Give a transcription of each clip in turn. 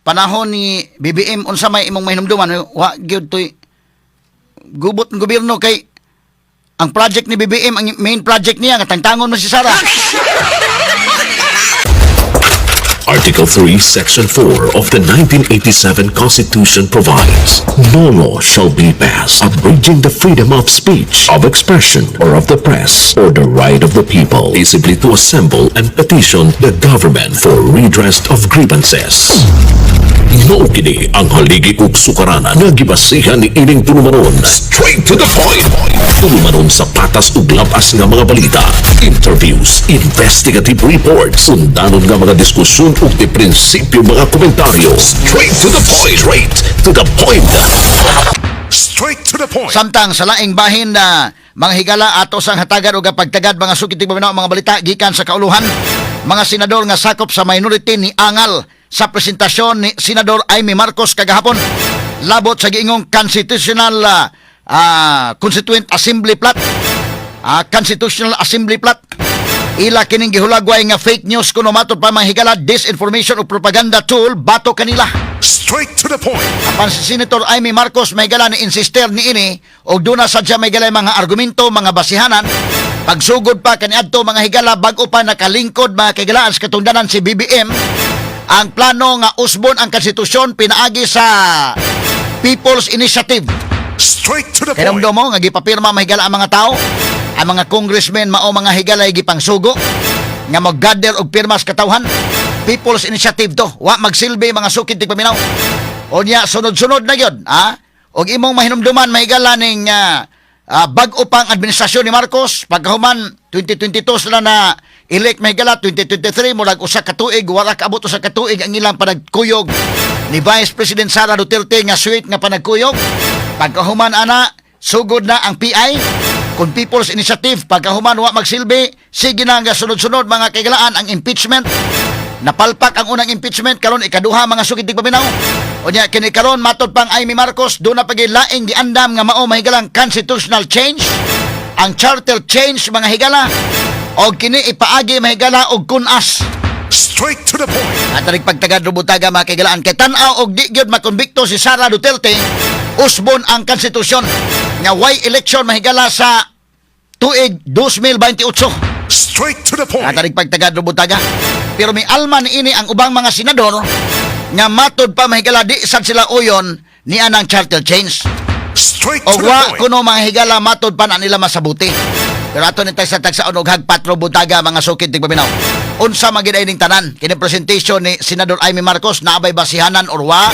Panahon ni BBM, unsa may imong mahinumduman? Wa gyud toy gubot ng gobyerno kay ang project ni BBM, ang main project niya nga tangtangon man si Sara. Article 3, Section 4 of the 1987 Constitution provides, "No law shall be passed abridging the freedom of speech, of expression, or of the press, or the right of the people peaceably to assemble and petition the government for redress of grievances." Mao kini ang haligi ug sukaranan nga gibasihan ni ining tulumanon. Straight to the point. Tulumanon sa patas ug labas nga mga balita, interviews, investigative reports, undanon nga mga diskusyon ug di prinsipyo mga komentaryo. Straight to the point. Straight to the point. Straight to the point. Samtang sa laing bahin na, mga higala, ato sang hatagan og pagtagad, mga suki tigpaminaw, mga balita gikan sa kauluhan. Mga senador nga sakop sa minority ni angal sa presentasyon ni Senador Imee Marcos kagahapon labot sa giingong Constitutional Constituent Assembly Plot. Constitutional Assembly Plot. Ila kining gihulagway nga fake news kuno, matod pa, mga higala, disinformation o propaganda tool batok kanila. Straight to the point. Apan si Senator Imee Marcos, may gala, ni insister ni ini og duna sad siya may gala mga argumento, mga basihanan. Pagsugod pa kaniadto, mga higala, bag-o pa nakalingkod, mga kahigalaan, sa katungdanan si BBM, ang plano nga usbon ang konstitusyon pinaagi sa People's Initiative. Straight to the Kaya point. mo nga gipapirma, mahigala, ang mga tao, ang mga congressmen mao, mga higala, gipangsugo nga mag-gather og pirmas katawhan. People's Initiative to. Wa magsilbi, mga sukid tigpaminaw. Unya sunod-sunod na gyud, ha? Og imong mahinumduman, mahigala, ning bag-o pang administrasyon ni Marcos, pagkahuman 2022 sila na elect, mahigala, 2023, murag 1 ka tuig, wala kaabot 1 ka tuig ang ilang panagkuyog ni Vice President Sara Duterte nga sweet nga panagkuyog. Pagkahuman ana, sugod na ang PI kung People's Initiative. Pagkahuman, wa magsilbi, sige na nga sunod-sunod, mga kaigalaan, ang impeachment. Napalpak ang unang impeachment, karon ikaduha, mga sukid tigpaminaw. Unya kini karon, matod pang Imee Marcos, duna pa laing giandam nga mao, mahigalang, constitutional change, ang charter change, mga higala. Og kini ipaagi, mahigala, og kunas. Straight to the point. At aring pagtagad rubutaga, mga kaigalaan, kay tan-aw og di gyud makonbikto si Sara Duterte, usbon ang konstitusyon nga way election, mahigala, sa tuig 2028. Straight to the point. At aring pagtagad rubutaga. Pero may alma ni ini ang ubang mga senador nga matod pa, mahigala, di sad sila uyon ni anang charter change. Straight Og to the wa point. kuno, mga higala, matod pa na nila masabuti. Pero ato ni sa tagsaon og hagpat butaga, mga sukid tigpaminaw. Unsa man gid ay ning tanan kini presentation ni Senador Imee Marcos, naabay basihanan or wa?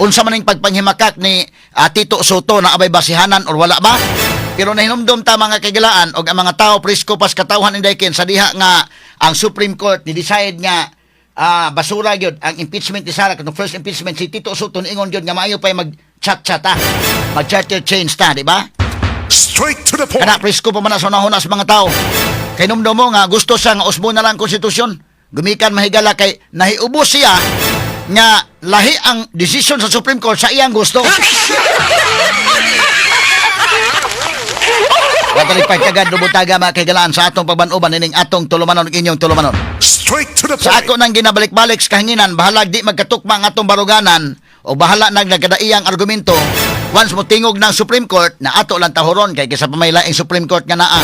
Unsa man ning pagpanghimakak ni Tito Sotto, naabay basihanan or wala ba? Pero nahinumdum ta, mga kagilaan, og ang mga tao presko pas katawhan indaykin sa diha nga ang Supreme Court ni decide nga basura gyud ang impeachment ni Sara katong first impeachment, si Tito Sotto niingon gyud nga maayo pa mag chat-chat ta. Mag charter change ta, di ba? Straight to the point. Kana presko pa man na sa unahuna sa mga tao. Kay numdo mo nga gusto siya nga usbon na lang ang konstitusyon. Gumikan, mahigala, kay nahiubos siya nga lahi ang desisyon sa Supreme Court sa iyang gusto. Wa pagkagad rubutaga, mga kahigalaan, sa atong pagban-uban ining atong tulumanon ug inyong tulumanon. Straight to the Sa point. ako nang ginabalik-balik sa kahanginan, bahalag di magkatukma ang atong baruganan o bahala nag nagkadaiyang argumento, once mo tingog ng Supreme Court na ato lang tahuron kay kaysa pa may laing Supreme Court nga naa.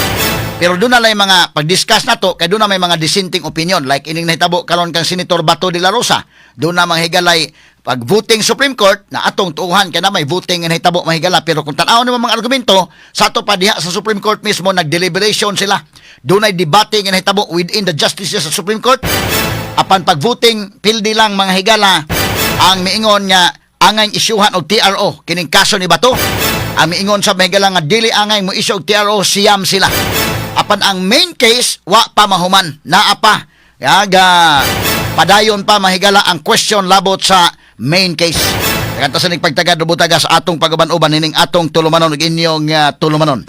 Pero doon na lang yung mga pag-discuss na to kay doon na may mga dissenting opinion like ining nahitabo karon kang Senator Bato de la Rosa. Doon na mga higalay pag voting Supreme Court na atong tuuhan kay na may voting nga nahitabo, mahigala, pero kung tan-awon nimo mga argumento sa ato pa diha sa Supreme Court mismo, nag-deliberation sila. Doon ay debate nga nahitabo within the justices sa Supreme Court. Apan pag voting, pildi lang, mga higala, ang miingon nga angay isyuhan og TRO kining kaso ni Bato. Ang miingon sa mahigala nga dili angay mo issue og TRO, siyam sila. Apan ang main case wa pa mahuman, naa pa yaga padayon pa, mahigala, ang question labot sa main case. Kanta sa nagpagtagad rubutaga sa atong pag-uban-uban nining atong tulumanon ug inyong tulumanon.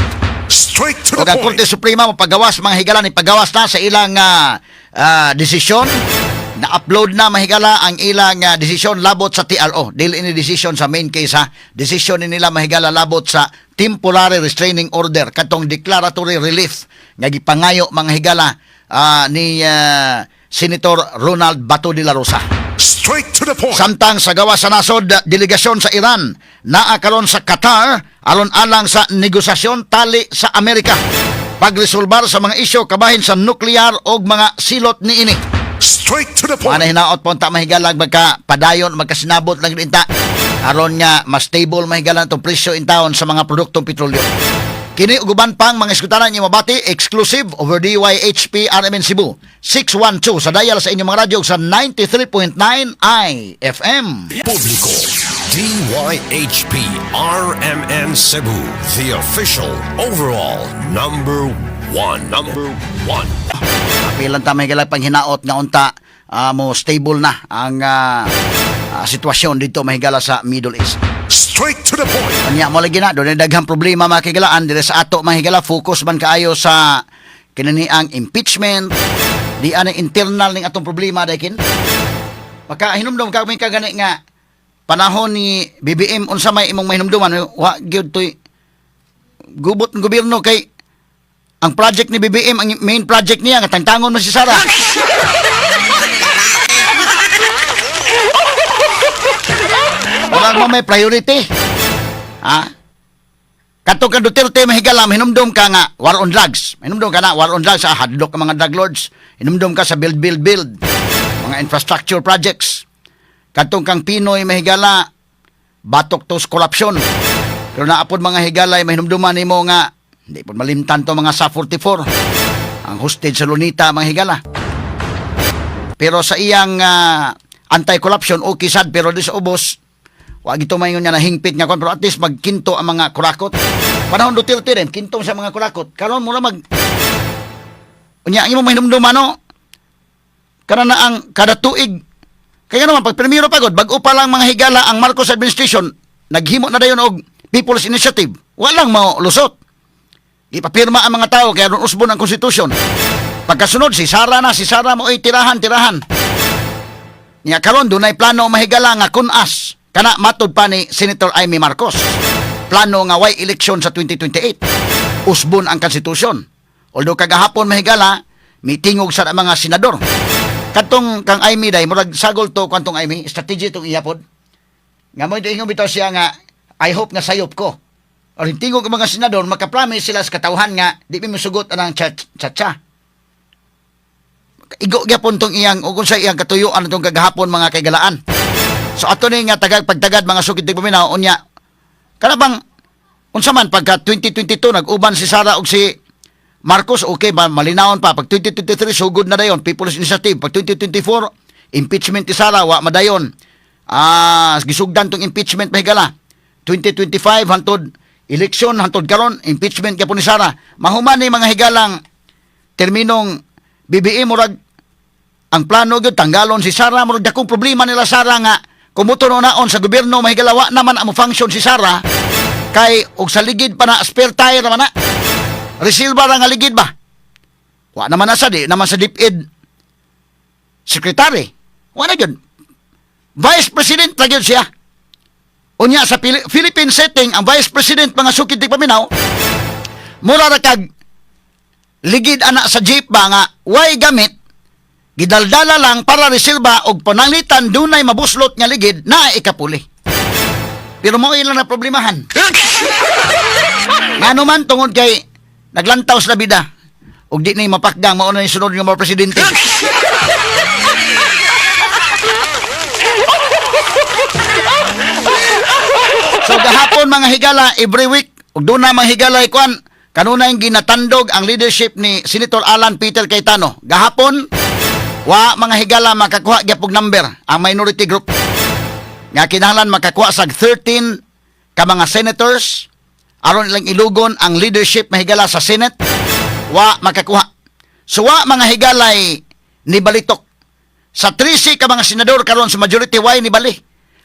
Straight to the Ug ang point. Korte Suprema mo pagawas, mga higala, ni pagawas na sa ilang desisyon. Na-upload na, mahigala, ang ilang desisyon labot sa TRO. Dili ini desisyon sa main case ha. Desisyon ni nila, mahigala, labot sa temporary restraining order katong declaratory relief nga gipangayo, mga higala, ni Senator Ronald Bato de la Rosa. Straight to the point. Samtang sa gawa sa nasod, delegasyon sa Iran naa karon sa Qatar aron alang sa negosasyon tali sa Amerika, pagresolbar sa mga isyu kabahin sa nuklear og mga silot niini. Straight to the Mga point. Hinaot po ta, mahigalag, magka padayon, magkasinabot lang inta aron nga mas stable, mahigala, itong presyo in town sa mga produktong petrolyo. Kini ug uban pang mga iskutanan inyo mabati exclusive over DYHP RMN Cebu 612 sa dial sa inyong mga radyo sa 93.9 IFM. Publiko. DYHP RMN Cebu, the official overall number one. Number one. Pilan ta, mahigala, panghinaot nga unta mo stable na ang sitwasyon dito, mahigala, sa Middle East. Straight to the point. Anya mo lagi na, doon daghang problema, mga kahigalaan, dire sa ato, mahigala, focus man kaayo sa kinani ang impeachment, di ana internal ning atong problema daykin. Maka hinumdum ka may kagani nga panahon ni BBM, unsa may imong mahinumduman? Wa gyud toy gubot ng gobyerno kay ang project ni BBM, ang main project niya nga tangtangon mo si Sara. Wala mo may priority. Ha? Kato ka Duterte, mahigala, hinumdum ka nga war on drugs. Hinumdum ka na war on drugs, hadlok ang mga drug lords. Hinumdum ka sa build, build, build. Mga infrastructure projects. Katong kang PNoy, mahigala, batok to sa corruption. Pero naapod, mga higala, mahinumduman nimo nga hindi po malimtan to mga sa 44. Ang hostage sa Lunita, mga higala. Pero sa iyang anti-corruption, okay sad, pero di sa ubos, wag ito mayngon nga nahingpit nga kon, pero at least magkinto ang mga kurakot. Panahon Duterte rin, kinto sa mga kurakot. Karon mo mag unya ang imong mahinumduman, no? Kana na ang kada tuig. Kaya naman pag primero pagod, bag-o pa lang, mga higala, ang Marcos administration, naghimo na dayon og People's Initiative. Walang lusot. Ipapirma ang mga tao kaya ron usbon ang konstitusyon. Pagkasunod si Sara na, si Sara mo ay tirahan, tirahan. Nya karon dunay plano, mahigala, nga kunas kana matod pa ni Senator Imee Marcos. Plano nga way eleksyon sa 2028. Usbon ang konstitusyon. Although kagahapon, mahigala, mitingog sa mga senador. Katong kang Imee day, murag sagol to kantong Imee, strategy tong iyapod. Nga mo ingon bitaw siya nga "I hope nga sayop ko." Or tingog ang mga senador, makapromise sila sa katawhan nga di mi musugot anang cha-cha. Igo gyapon tong iyang ug sa iyang katuyuan atong kagahapon, mga kaigalaan. So ato ni nga tagag pagtagad, mga sukid tigpaminaw, unya kana bang unsa man pagka 2022 nag-uban si Sara og si Marcos, okay ba, malinawon pa. Pag 2023, sugod na dayon People's Initiative. Pag 2024, impeachment ni Sara, wa madayon. Gisugdan tong impeachment, mahigala. 2025 hantod eleksyon, hantod karon impeachment gyapon ni Sara. Mahuman ni, mga higalang, terminong BBM, murag ang plano gyud tanggalon si Sara. Murag dakong problema nila Sara nga kumuto naon sa gobyerno, mahigala, wa naman ang function si Sara kay og sa ligid pa na, spare tire naman na, resilva ra nga ligid ba. Wa naman na sa di naman sa DepEd secretary, wa na gyud, vice president ra gyud siya. Unya sa Philippine setting, ang vice president, mga sukid di paminaw, mura ra kag ligid ana sa jeep ba nga way gamit, gidaldala lang para reserba og pananglitan dunay mabuslot nga ligid na ikapuli. Pero mao ilang na problemahan. Ngano man, tungod kay naglantaw sa bida ug di ni mapakgang mao na ni sunod nga mga presidente. So gahapon, mga higala, every week ug doon na, mga higala, ikuan kanunay ginatandog ang leadership ni Senator Alan Peter Cayetano. Gahapon wa, mga higala, makakuha gyapog number ang minority group nga kinahanglan makakuha sa 13 ka mga senators aron ilang ilugon ang leadership, mahigala, sa Senate. Wa makakuha. So wa, mga higalay, ni balitok. Sa 13 ka mga senador karon sa majority, way ni bali.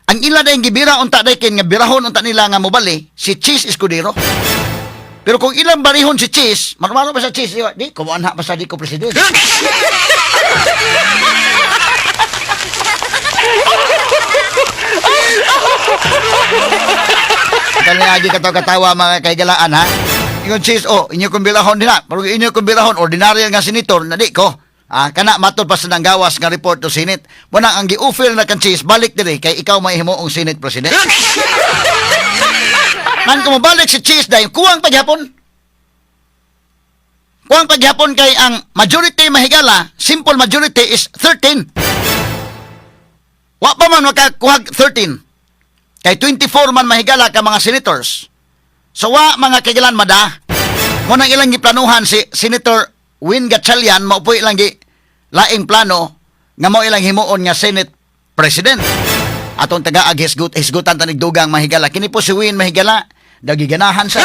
Ang ila dayong gibira unta daykin nga birahon unta nila nga mobali si Chiz Escudero. Pero kung ilang barihon si Chiz, marumaro pa sa Chiz, di, di kumuanha pa sa di ko presidente. Kani agi katawa katawa, mga kaigalaan, ha. Ingon Chiz, "Oh, inyo kong birahon din na." Pero inyo kong birahon, ordinaryo nga senator, na di ko. Ah, kana matod pa sa nanggawas nga report to Senate. Muna ang gi-offer na kan Chiz, balik diri kay ikaw may himuong Senate President. Nan kung mobalik si Chiz dahil kuwang paghapon. Kuwang paghapon kay ang majority, mahigala, simple majority is 13. Wa pa man makakuhag 13. Kay 24 man, mahigala, ka mga senators. So wa, mga kaigalan, mada. Mo nang ilang giplanuhan si Senator Win Gatchalian, mao po ilang gi laing plano nga mao ilang himuon nga Senate President. Atong taga hisgut hisgutan tanig dugang, mahigala. Kini po si Win, mahigala, dagiganahan sa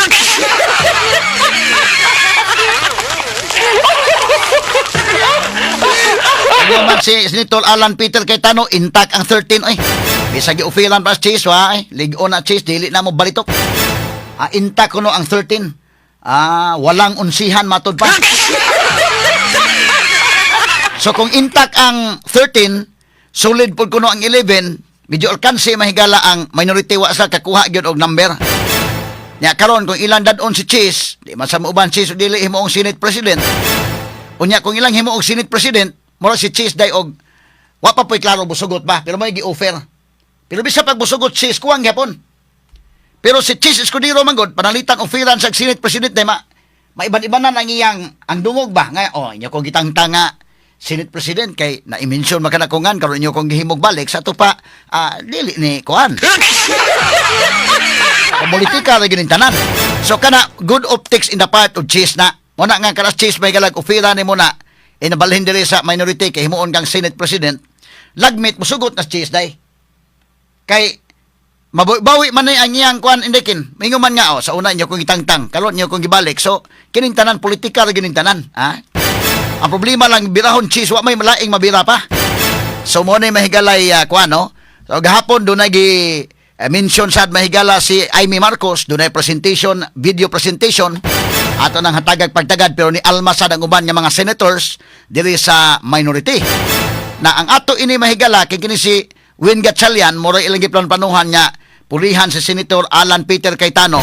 Ano man si Senator Alan Peter Cayetano, intact ang 13 oy. Bisag gi-offeran pa si Chiz, wa ay lig-on na Chiz, dili na mo balitok. Ah, intact kuno ang 13. Ah, walang unsihan matod pa. So kung intact ang 13, solid pud kuno ang 11, medyo alkanse, mahigala, ang minority, wa sa kakuha gyud og number. Nya karon kung ilang dad-on si Chiz, di man sa muuban Chiz o dili himuong Senate President. Unya kung ilang himuong Senate President, mura si Chiz day og wa pa po'y klaro busugot ba, pero may gi-offer. Pero bisa pag busugot Chiz, kuwang gyapon. Pero si Chiz Escudero man gud, panalitan offeran sa Senate President day ma maiban-iban na ang iyang ang dungog ba nga, "Oh, inyo kong gitangtang nga Senate President kay na-mention man kana kungan, karon inyo kong gihimog balik sa ato pa, ah, dili ni kuan." Politika ra gyud tanan. So kana good optics in the part of Chiz na. Muna nga kana Chiz may galag ofera ni mo na inabalhin diri sa minority kay himuon kang Senate President. Lagmit musugot na si Chiz day. Kay mabawi man ni ang iyang kuan indikin. Mingo man nga, "Oh, sa una inyo kong gitangtang, karon inyo kong gibalik." So kining tanan politika ra gyud tanan, ha? Ang problema lang birahon Chiz, wa may malaing mabira pa. So mo ni mahigalay kuan, no. So gahapon dunay gi mention sad, mahigala, si Imee Marcos, dunay presentation, video presentation ato nang hatagag pagtagad, pero ni alma sad ang uban nga mga senators diri sa minority. Na ang ato ini, mahigala, kay kini si Win Gatchalian mura ilang giplan-planuhan nga pulihan si Senator Alan Peter Cayetano.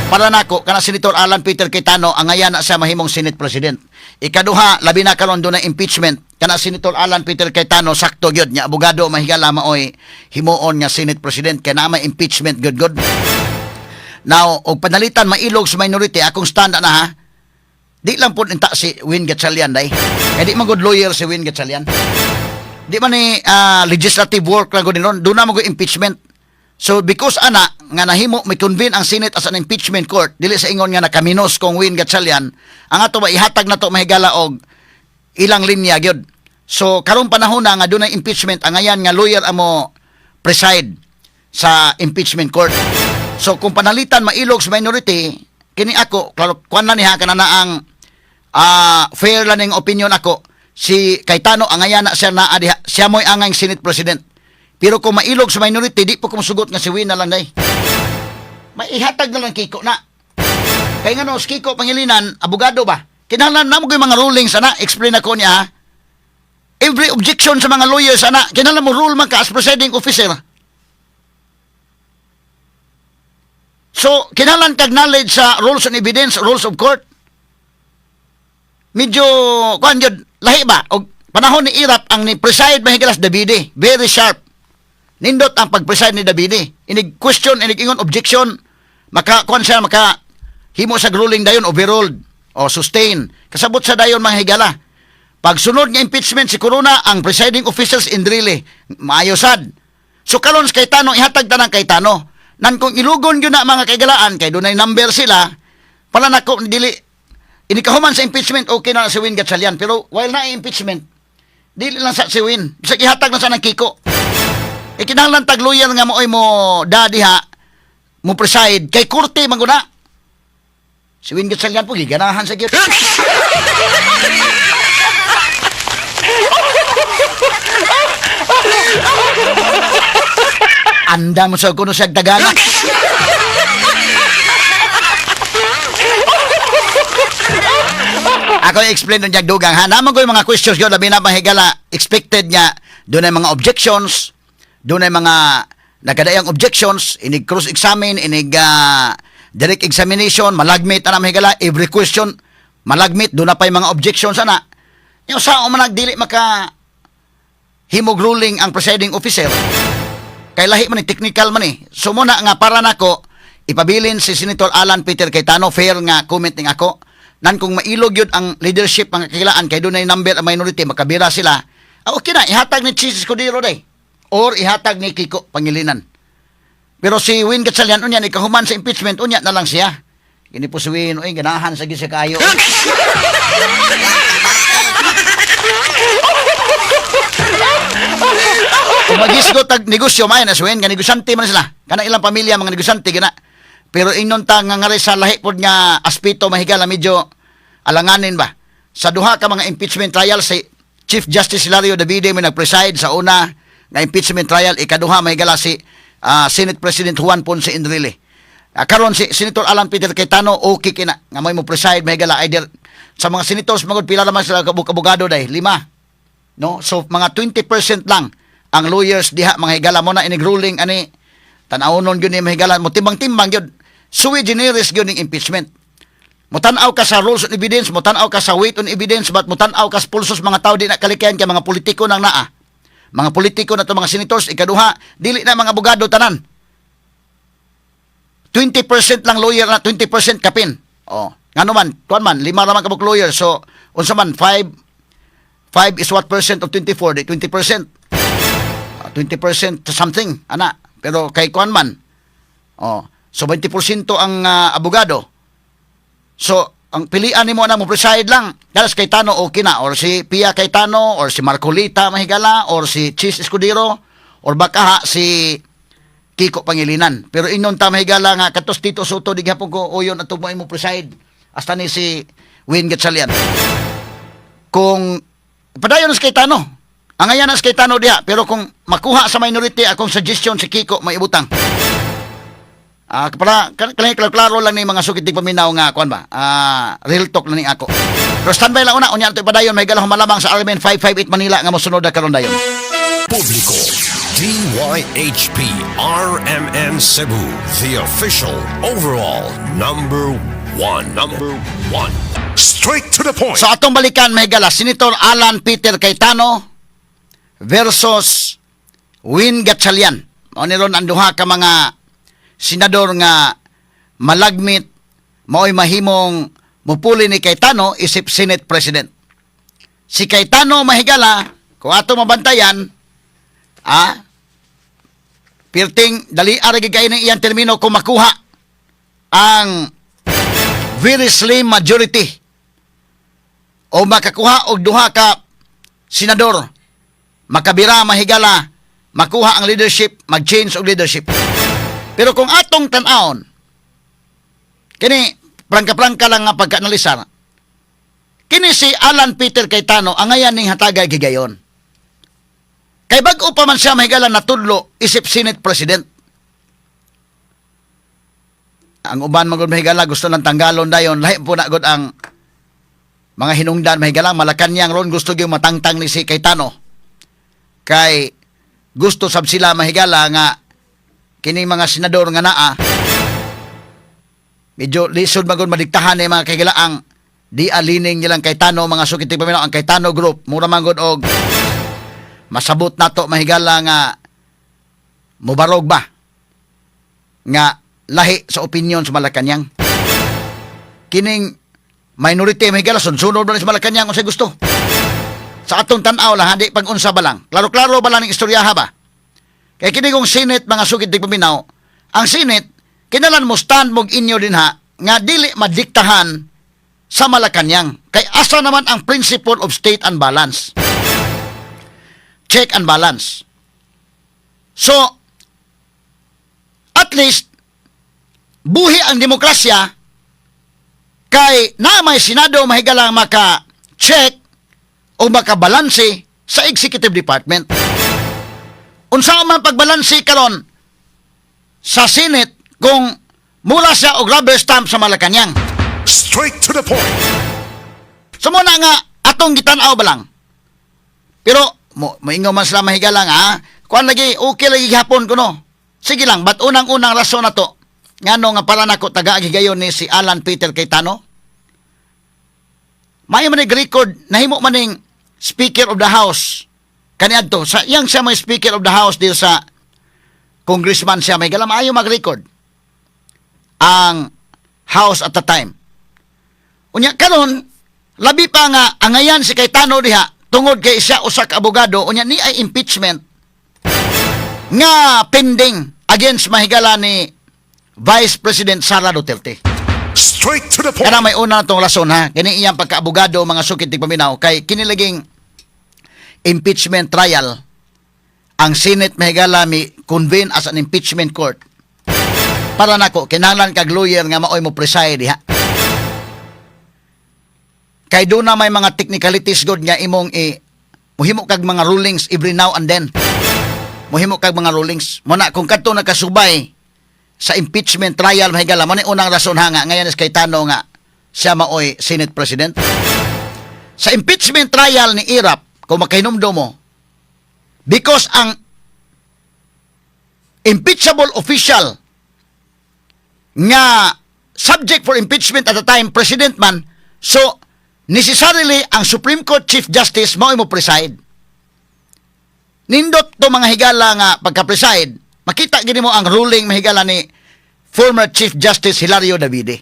Para nako kana Senator Alan Peter Cayetano ang na siya mahimong Senate President. Ikaduha, labi na karon dunay impeachment, kana Senator Alan Peter Cayetano sakto gyud nya abogado, mahigala, maoy himuon nga Senate President kay naa may impeachment good good. Now, og panalitan mailog sa minority, akong stand na ha. Di lang po inta si Win Gatchalian day. Kay di man good lawyer si Win Gatchalian. Di man ni legislative work lang gud ni ron. Doon na mo impeachment. So because ana nga nahimo may convene ang Senate as an impeachment court, dili sa ingon nga nakaminos kong Win Gatchalian, ang ato ba ihatag na to, mahigala, og ilang linya gyud. So karong panahon na nga dunay impeachment, ang ayan nga lawyer amo preside sa impeachment court. So kung panalitan mailog sa minority, kini ako, klaro kuan na niya kana na ang fair lang ning opinion ako, si Cayetano ang ayan na siya naa diha, siya mo'y angay Senate President. Pero kung mailog sa minority, di po ko musugot nga si Win na lang day. Maihatag na lang Kiko na. Kay nga no, si Kiko Pangilinan, abogado ba? Kinahanglan na mo mga rulings ana, explain ako niya ha. Every objection sa mga lawyers ana, kinahanglan mo rule man ka as presiding officer. So, kinahanglan kag knowledge sa rules on evidence, rules of court. Medyo, kuan yun, lahi ba? Og panahon ni Erap, ang ni preside, mahigalas, Davide, very sharp. Nindot ang pag-preside ni Davide. Inig question, inig ingon objection, maka kuan siya, maka himo sa ruling dayon, overruled o sustain. Kasabot sa dayon, mga higala. Pagsunod nga impeachment si Corona, ang presiding officers Enrile, maayo sad. So karon sa Cayetano, ihatag tanang Cayetano. Nan kung ilugon yun na, mga kaigalaan, kay dunay number sila, pala nako dili inikahuman sa impeachment, okay na si Win Gatchalian, pero while na impeachment, dili lang sa si Win. Bisag ihatag na sa ng Kiko. E kinahanglan tag lawyer nga mooy mo da diha mo preside kay korte man guna. Si Win Gatchalian po giganahan sa gyud. Anda mo sa kuno siya tagana. Ako i-explain nun dugang ha. Naman ko yung mga questions yun, labi na, mahigala, expected niya, doon ay mga objections, doon ay mga nagkadayang objections, inig cross-examine, inig direct examination, malagmit ana, mahigala, every question, malagmit, doon na pa yung mga objections ana. Yung sa man nagdili maka himog ruling ang presiding officer kay lahi man ni, technical man eh. So muna nga para nako ipabilin si Senator Alan Peter Cayetano, fair nga comment ning ako. Nan kung mailog yun ang leadership mga kakilaan kay dunay number ang minority, makabira sila. Ah, okay na ihatag ni Chiz Escudero day or ihatag ni Kiko Pangilinan. Pero si Win Gatchalian unya ni kahuman sa impeachment, unya na lang siya. Gini po si Win, oy, ganahan sa gid siya kaayo. Kung magisgo tag negosyo, may na si Win, nga negosyante man sila. Kana ilang pamilya mga negosyante gina. Pero ingnon ta nga ngari sa lahi pod nga aspeto, mahigala, medyo alanganin ba. Sa duha ka mga impeachment trial, si Chief Justice Hilario Davide may nag-preside sa una nga impeachment trial, ikaduha, mahigala, si Senate President Juan Ponce Enrile. Karon si Senator Alan Peter Cayetano, okay kina nga may mo preside, mahigala, either sa mga senators magod pila naman sila kabuk abogado day, lima, no? So mga 20% lang ang lawyers diha, mga higala. Mo na inig ruling ani, tan-awnon gyud ni, mahigala, mo timbang-timbang gyud, sui generis gyud ning impeachment. Mutan-aw ka sa rules on evidence, mutan-aw ka sa weight on evidence, but mutan-aw ka sa pulsos mga tao, di na kalikayan kay mga politiko nang naa. Mga politiko na to mga senators, ikaduha, dili na mga abogado tanan. 20% lang lawyer na, 20% kapin. Oh, ngano man, kuan man, lima ra man kabuk lawyer. So, unsa man, 5 5 is what percent of 24? Di 20%. Ah, 20% to something, ana. Pero kay kuan man. Oh, so 20% ang abogado. So, ang pilian nimo na mo preside lang. Dalas Cayetano okay na, or si Pia Cayetano or si Marcolita, mahigala, or si Chiz Escudero or baka ha, si Kiko Pangilinan. Pero inon ta, mahigala, nga katos Tito Sotto di gyapon ko uyon ato mo imo preside. Hasta ni si Win Gatchalian. Kung padayon sa Cayetano, ang ayan sa Cayetano diha, pero kung makuha sa minority, akong suggestion, si Kiko may ibutang. Para klaro, klaro lang ni mga sukit paminaw nga kuan ba. Real talk na ni ako. Pero standby lang una, unya ato padayon, may galang malamang sa RMN 558 Manila nga mosunod na karon dayon. Publiko, DYHP RMN Cebu, the official overall number one. Number one. Straight to the point. So atong balikan, may gala, Senator Alan Peter Cayetano versus Win Gatchalian. Mao ni ron ang duha ka mga senador nga malagmit mao'y mahimong mupuli ni Cayetano isip Senate President. Si Cayetano, mahigala, kung ato mabantayan, pirting dali ara gid kayo ng iyang termino kung makuha ang very slim majority o makakuha og duha ka senador, makabira, mahigala, makuha ang leadership, mag-change og leadership. Pero kung atong tan-awon kini, prangka-prangka lang nga pagka-analisar kini, si Alan Peter Cayetano ang ngayan ning hatagay gigayon kay bag-o pa man siya, mahigala, natudlo isip Senate President. Ang uban magud, mahigala, gusto lang tanggalon dayon. Lahi po na gud ang mga hinungdan, mahigala. Malacanang ron gusto gyud matangtang ni si Cayetano kay gusto sab sila, mahigala, nga kining mga senador nga naa medyo lisod magud madiktahan ni mga kahigalaan. Di alining nilang Cayetano, mga sukit paminaw. Ang Cayetano Group mura man gud og masabot nato, mahigala, nga mubarog ba nga lahi sa opinion sa Malacanang. Kining minority, mahigala, sunod ba ni sa Malacanang unsay gusto. Sa atong tan-aw lang, hindi pag-unsa ba lang. Klaro-klaro ba lang ng istoryaha ba? Kay kini kong Senate, mga sugid paminaw, ang Senate, kinalan mo stand mog inyo din ha, nga dili madiktahan sa Malacanang. Kay asa naman ang principle of state and balance? Check and balance. So, at least, buhi ang demokrasya kay na may Senado, mahigalang, maka-check o makabalanse sa executive department. Unsa man pagbalanse karon sa Senate kung mura siya og rubber stamp sa Malacanang? Straight to the point. So mo na nga atong gitan-aw ba lang. Pero mo moingon man sila, mahigala, nga kuan lagi, okay lagi gihapon kuno. Sige lang, but unang-unang rason na to ngano nga para nako taga gigayon ni si Alan Peter Cayetano. Maayo man ning record, nahimo man ning Speaker of the House kaniadto sa iyang siya may Speaker of the House dito sa congressman siya, may maayo mag-record ang House at the time. Unya karon, labi pa nga angayan si Cayetano diha tungod kay siya usa ka abogado. Unya ni ay impeachment nga pending against, mahigala, ni Vice President Sara Duterte. Straight to the point. Kana may una tong rason ha, kini iyang pagkaabogado, mga sukit paminaw, kay kini laging impeachment trial, ang Senate, mahigala, mi convene as an impeachment court. Para nako, kinahanglan kag lawyer nga maoy mo preside diha. Kay doon na may mga technicalities god nga imong i muhimo kag mga rulings every now and then. Muhimo kag mga rulings. Muna kung kadto nakasubay sa impeachment trial, mahigala, mo ni unang rason ha nga ngayon is Cayetano nga siya maoy Senate President. Sa impeachment trial ni Erap, kung makahinumdom mo, because ang impeachable official nga subject for impeachment at the time, president man, so necessarily ang Supreme Court Chief Justice mao mo preside. Nindot to, mga higala, nga pagka-preside, makita gini mo ang ruling, mahigala, ni former Chief Justice Hilario Davide.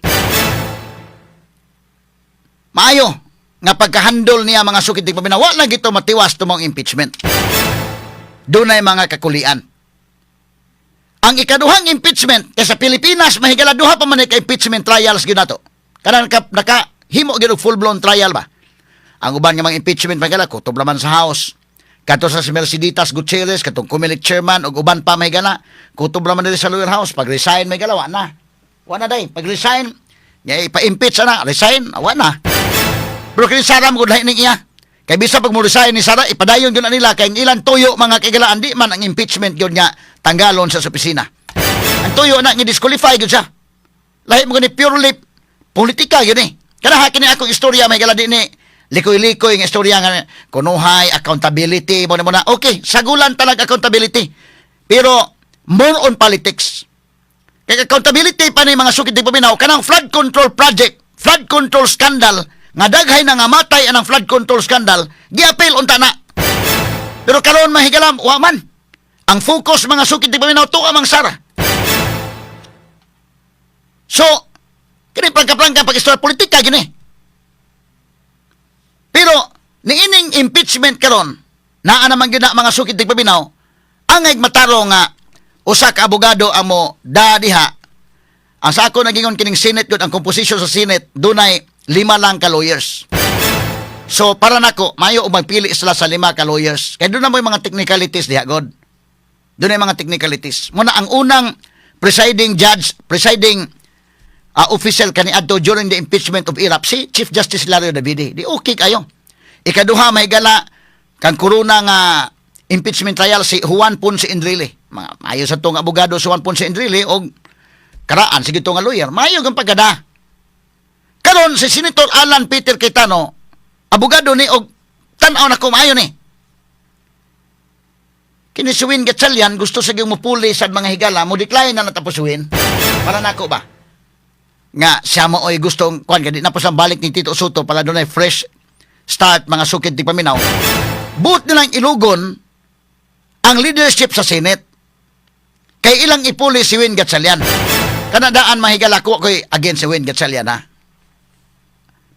Maayo nga pagkahandol niya, mga sukit paminaw, wa lang gito matiwas tumong impeachment. Dunay mga kakulian. Ang ikaduhang impeachment kay sa Pilipinas, mahigala, duha pa man ni ka impeachment trials gyud nato. Kanang naka himo gyud og full-blown trial ba. Ang uban nga mga impeachment, mahigala, kutob man sa House. Kato sa si Merceditas Gutierrez, katong Comelec chairman ug uban pa, mahigala, kutob man diri sa lower house. Pag resign, mahigala, wa na. Wa na day. Pag resign, nya ipa-impeach na, resign, wa na. Pero kini Sara mo lahi ning iya. Kay bisa pag mo resign ni Sara, ipadayon gyud na nila kay ang ilang tuyo, mga kaigalaan, di man ang impeachment gyud nga tanggalon sa opisina. Ang tuyo na nga disqualify gyud siya. Lahi mo gani, purely politika gyud ni. Kana ha, kini akong istorya, may gala, di ni likoy-likoy nga istorya nga kunuhay accountability mo na mo na. Okay, sagulan talaga accountability. Pero more on politics. Kay accountability pa ni, mga sukit di paminaw, kanang flood control project, flood control scandal, nga daghay na nga matay anang flood control scandal, giapil unta na. Pero karon, mahigalam, wa man. Ang focus, mga sukit di paminaw, tuwa mang Sara. So, kini prangka-prangka pag-istorya politika gini. Pero niining impeachment karon, naa naman gyud na, mga sukit di paminaw, angay matarong nga usa ka abogado amo da diha. Ang sa ako nagingon, kining Senate gyud, ang composition sa Senate, dunay lima lang ka lawyers. So para nako, mayo og magpili sila sa lima ka lawyers. Kay doon na mo yung mga technicalities diha god. Doon na yung mga technicalities. Muna ang unang presiding judge, presiding official kaniadto during the impeachment of Erap, si Chief Justice Hilario Davide. Di okay kayo. Ikaduha, mahigala, kang Corona nga impeachment trial, si Juan Ponce Enrile. Mga maayo sa tong abogado si Juan Ponce Enrile og karaan sige to nga lawyer. Maayo kang pagkada. Karon si Senator Alan Peter Cayetano, abogado ni og tan-aw na ko maayo ni. Kini si Win Gatchalian gusto sa mo puli sa mga higala, mo decline na natapos si Win. Para nako ba? Nga siya mo oy gustong kuan kay di na po sa balik ni Tito Sotto para dunay fresh start, mga sukid ti paminaw. Buot nilang ilugon ang leadership sa Senate. Kay ilang ipuli si Win Gatchalian. Kanadaan, mahigala ko ko'y against si Win Gatchalian ha.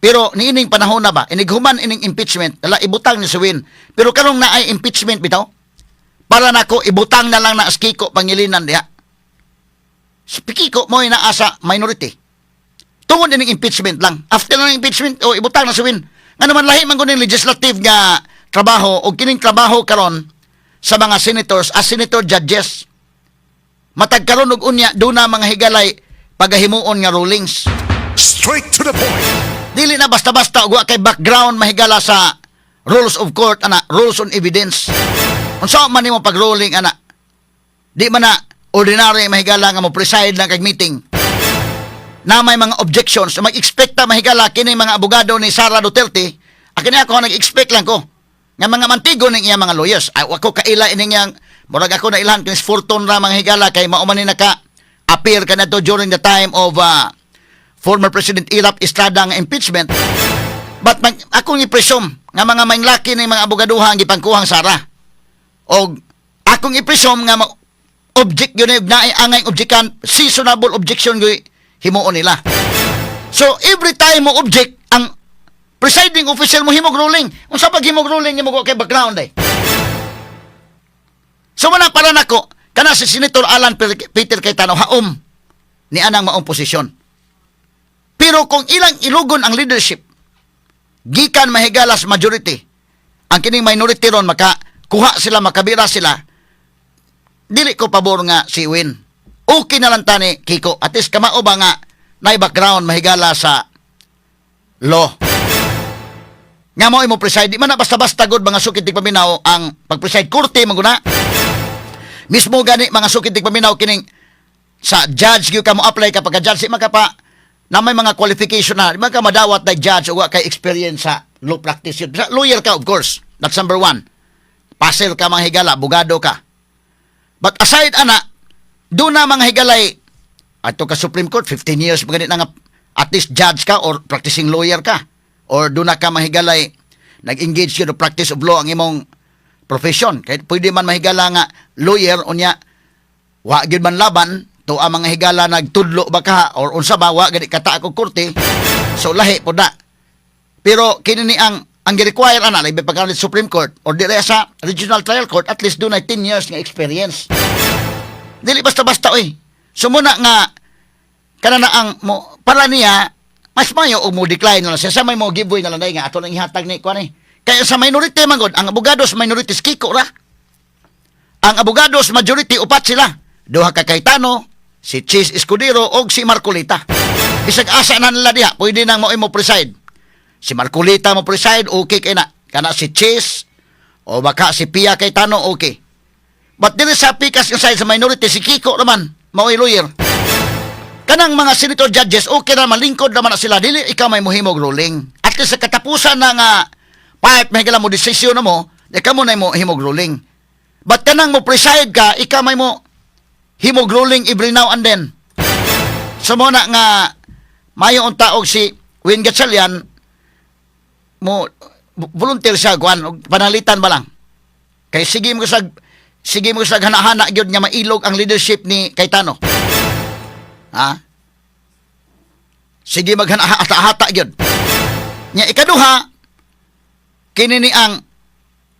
Pero niining panahon na ba, inighuman ining impeachment, dala ibutang ni si Win. Pero karong naay impeachment bitaw, para nako ibutang na lang na si Kiko Pangilinan diha. Si Kiko mo naa sa minority. Tungod ining impeachment lang. After ng impeachment, o ibutang na si Win. Nga naman lahi man kuning legislative nga trabaho o kining trabaho karon sa mga senators as senator judges. Matag karon og unya duna, mga higalay, pagahimuon nga rulings. Straight to the point. Dili na basta-basta og wa kay background, mahigala, sa rules of court ana, rules on evidence. Unsa man nimo pag-ruling ana? Di man na ordinary, mahigala, nga mo preside lang kag meeting. Na may mga objections, mag-expect ta, mahigala, kini mga abogado ni Sara Duterte, akin ako nag-expect lang ko nga mga mantigo ning iya mga lawyers. Ay, wa ko kaila ining yang murag ako na ilhan kinis Fortun ra, mga higala, kay mao man ni naka appear kanadto during the time of former President Erap Estrada nga impeachment. But akong i-presume nga mga maynglaki ng mga abogaduha ang gipangkuhang Sara. Og akong i-presume nga object yun eh, naay angay objekan, reasonable objection gyud himuon nila. So every time mo object ang presiding official, mo himog ruling. Unsa pag himog ruling nimo kay background eh? So wala para nako kana si Senator Alan Peter Cayetano haom ni anang maong posisyon. Pero kung ilang ilugon ang leadership gikan mahigala sa majority, ang kining minority ron maka kuha sila, makabira sila, dili ko pabor nga si Win. Okay na lang tani Kiko. At least kamao ba nga na background mahigala sa law. Nga mo mo preside, di man na basta-basta gud, mga sukit tigpaminaw, ang pag-preside korte man guna. Mismo gani, mga sukit tigpaminaw, kining sa judge gyud ka mo apply ka pagka judge, di man ka pa na may mga qualification na, di man ka madawat na judge o wa kay experience sa law practice yun. Lawyer ka, of course. That's number one. Passer ka mga higala, abogado ka. But aside ana, doon na mga higalay, ato ka Supreme Court, 15 years pa ganit na nga, at least judge ka or practicing lawyer ka. Or doon na ka mahigalay, nag-engage ka practice of law ang imong profession. Kahit pwede man mahigala nga lawyer, unya, wa gyud man laban, to ang mga higala nagtudlo ba ka or unsa ba, wa gani kata ako korte. So lahi po na. Pero kini ni ang gi-require ana labi pagka Supreme Court or dire sa Regional Trial Court, at least dunay 10 years nga experience. Dili basta-basta oy. So muna nga kana na ang mo para niya mas mayo og mo decline na lang siya sa may mo give way na lang dai nga ato lang ihatag ni kuan eh. Kaya sa minority man gud, ang abogado sa minority Kiko ra. Ang abogado sa majority, upat sila. Duha ka Cayetano, si Chiz Escudero og si Marcoleta. Bisag asa na nila diha, pwede nang mo preside. Si Marcoleta mo preside, okay kay na. Kana si Chiz o baka si Pia Cayetano, okay. But dili sa pikas nga side sa minority, si Kiko naman, mao'y lawyer. Kanang mga senator judges, okay na, malingkod naman na sila. Dili ikaw may muhimog ruling. At least sa katapusan ng part, may mo desisyon na mo, di ka mo na mo himog ruling. But kanang mo preside ka, ikaw may mo himog ruling every now and then. So mo na nga, mayo unta og si Win Gatchalian, mo volunteer siya, kuan, og panalitan ba lang. Kay sige mo sa hana-hana gyud nga mailog ang leadership ni Cayetano. Ha? Sige maghana-hata gyud. Nya ikaduha, kini ni ang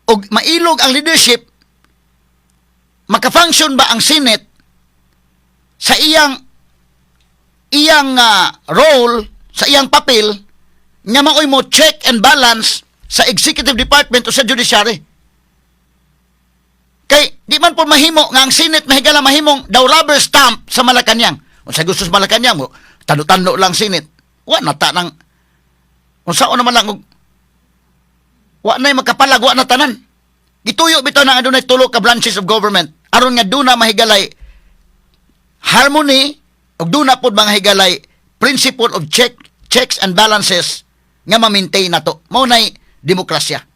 og mailog ang leadership, maka-function ba ang Senate sa iyang iyang role, sa iyang papel nga maoy mo check and balance sa executive department o sa judiciary? Kay di man po mahimo nga ang Senate mahigala mahimong daw rubber stamp sa Malacanang. Unsa gusto sa Malacanang mo, tano-tano lang Senate. Wa na ta nang unsa naman lang og wa na makapalag, wa na tanan. Gituyo bitaw na adunay tulo ka branches of government aron nga duna mahigalay harmony ug duna pod mga higalay principle of checks and balances nga ma-maintain nato. Mao nay demokrasya.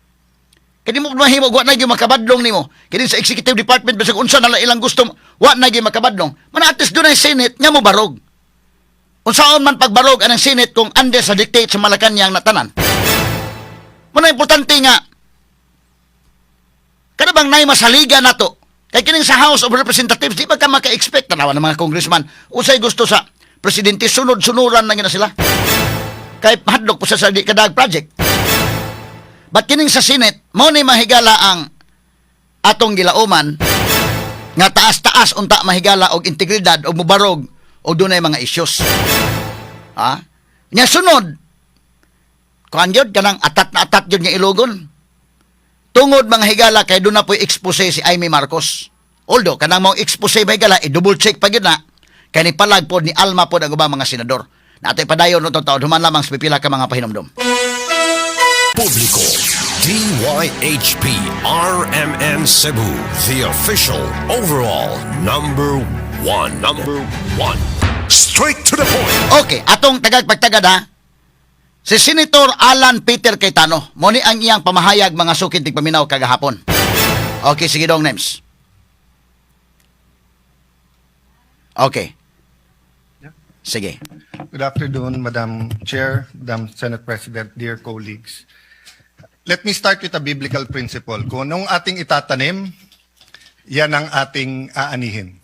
Kay di mo mahimo, wa na gyud makabadlong nimo. Kini sa executive department, bisag unsa na lang ilang gusto, wa na gyud makabadlong. Man at least dunay Senate nga mobarog. Unsaon man pagbarog anang Senate kung under sa dictate sa Malacanang na tanan? Muna importante nga kada bang nay masaligan nato. Kay kining sa House of Representatives, di ba ka maka-expect tanawa ng mga congressman usay gusto sa presidente, sunod-sunuran na gina sila. Kay mahadlok po sa di kadag project. But kining sa Senate, mo ni mahigala ang atong gilauman nga taas-taas unta mahigala og integridad og mubarog og dunay mga issues. Ha? Nya sunod, kuan gyud kanang atat na atat gyud nga ilogon. Tungod mga higala kay doon na po'y expose si Imee Marcos. Although kanang mga expose ba higala, i-double check pa gyud na kay ni palag pod ni Alma pod ang ubang mga senador. Natoy padayon no taon human lamang sa pipila ka mga pahinumdom. Publiko. DYHP RMN Cebu, the official overall number one. Number one. Straight to the point. Okay, atong tagag pagtagad ha. Si Senator Alan Peter Cayetano, mo ni ang iyang pamahayag, mga sukid tigpaminaw, kagahapon. Okay, sige dong names. Okay. Sige. Good afternoon, Madam Chair, Madam Senate President, dear colleagues. Let me start with a biblical principle. Kung anong ating itatanim, yan ang ating aanihin.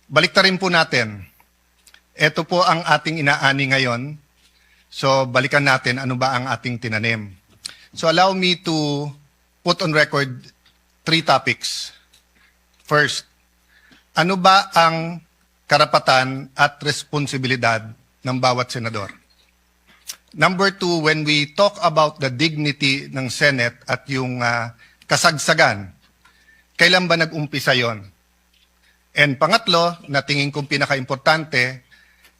Baliktarin po natin. Ito po ang ating inaani ngayon. So balikan natin ano ba ang ating tinanim. So allow me to put on record three topics. First, ano ba ang karapatan at responsibilidad ng bawat senador? Number two, when we talk about the dignity ng Senate at yung kasagsagan, kailan ba nag-umpisa yon? And pangatlo, na tingin kong pinaka-importante,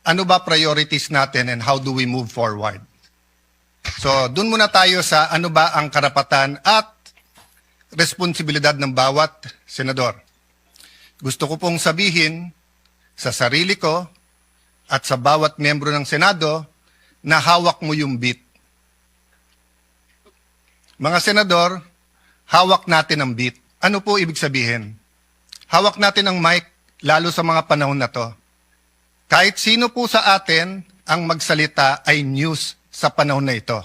ano ba priorities natin and how do we move forward? So, dun muna tayo sa ano ba ang karapatan at responsibilidad ng bawat senador. Gusto ko pong sabihin sa sarili ko at sa bawat miyembro ng Senado na hawak mo yung beat. Mga senador, hawak natin ang beat. Ano po ibig sabihin? Hawak natin ang mic, lalo sa mga panahon na to. Kahit sino po sa atin ang magsalita ay news sa panahon na ito.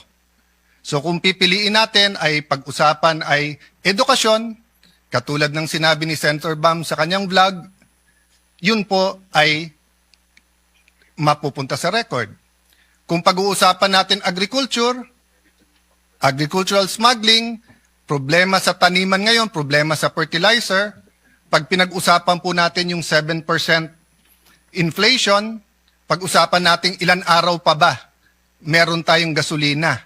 So kung pipiliin natin ay pag-usapan ay edukasyon, katulad ng sinabi ni Senator Bam sa kanyang vlog, yun po ay mapupunta sa record. Kung pag-uusapan natin agriculture, agricultural smuggling, problema sa taniman ngayon, problema sa fertilizer, pag pinag-usapan po natin yung 7% inflation, pag-usapan natin ilan araw pa ba meron tayong gasolina.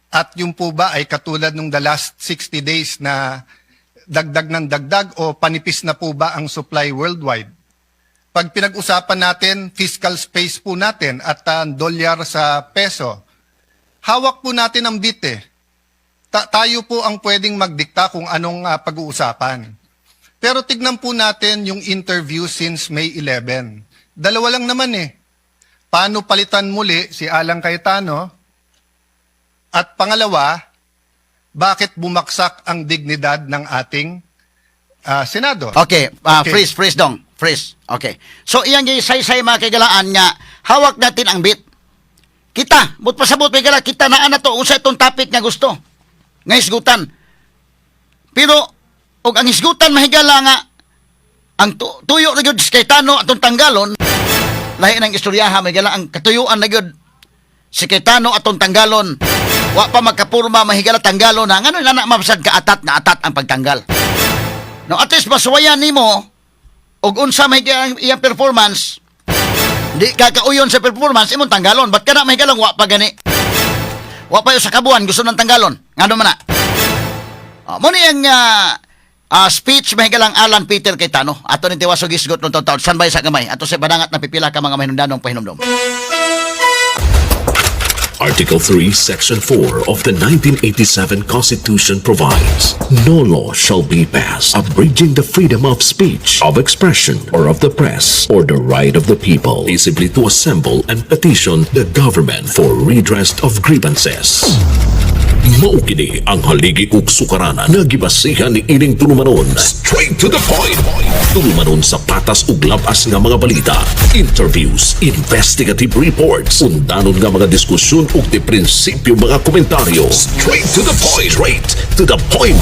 At yung po ba ay katulad nung the last 60 days na dagdag ng dagdag o panipis na po ba ang supply worldwide? Pag pinag-usapan natin fiscal space po natin at dolyar sa peso, hawak po natin ang beat eh. Tayo po ang pwedeng magdikta kung anong pag-uusapan. Pero tignan po natin yung interview since May 11. Dalawa lang naman eh. Paano palitan muli si Alan Cayetano? At pangalawa, bakit bumagsak ang dignidad ng ating Senado? Okay, Okay. freeze, freeze dong. Freeze. Okay. So iyang gisaysay, mga kaigalaan, nga hawak natin ang beat. Kita, but pasabot may gala, kita naa na to unsa itong topic nga gusto nga hisgutan. Pero og ang hisgutan, mahigala, nga ang tuyo na gyud si Cayetano atong tanggalon, lahi ng istoryaha, may gala, ang katuyuan na gyud si Cayetano atong tanggalon. Wa pa magkapurma, mahigala, tanggalon na. Ngano na mabasad ka atat na atat ang pagtanggal? No, at least masuwayan nimo og unsa may ang iyang performance. Di ka kauyon sa performance, imong tanggalon. Ba't kana, mahigalang, wa pa gani? Wa pa sa kabuan, gusto ng tanggalon. Ngano man na? Oh, mo ni ang speech, mahigalang, Alan Peter Cayetano. Ato ni tiwas og hisgot ng taon. San sa gamay? Ato sa padangat na pipila ka mga mahinungdanong pahinumdom. Article 3, Section 4 of the 1987 Constitution provides, "No law shall be passed abridging the freedom of speech, of expression, or of the press, or the right of the people peaceably to assemble and petition the government for redress of grievances." Mao kini ang haligi ug sukaranan nga gibasihan ni ining tulumanon. Straight to the point. Tulumanon sa patas ug labas nga mga balita, interviews, investigative reports, undanon nga mga diskusyon ug di prinsipyo mga komentaryo. Straight to the point. Straight to the point.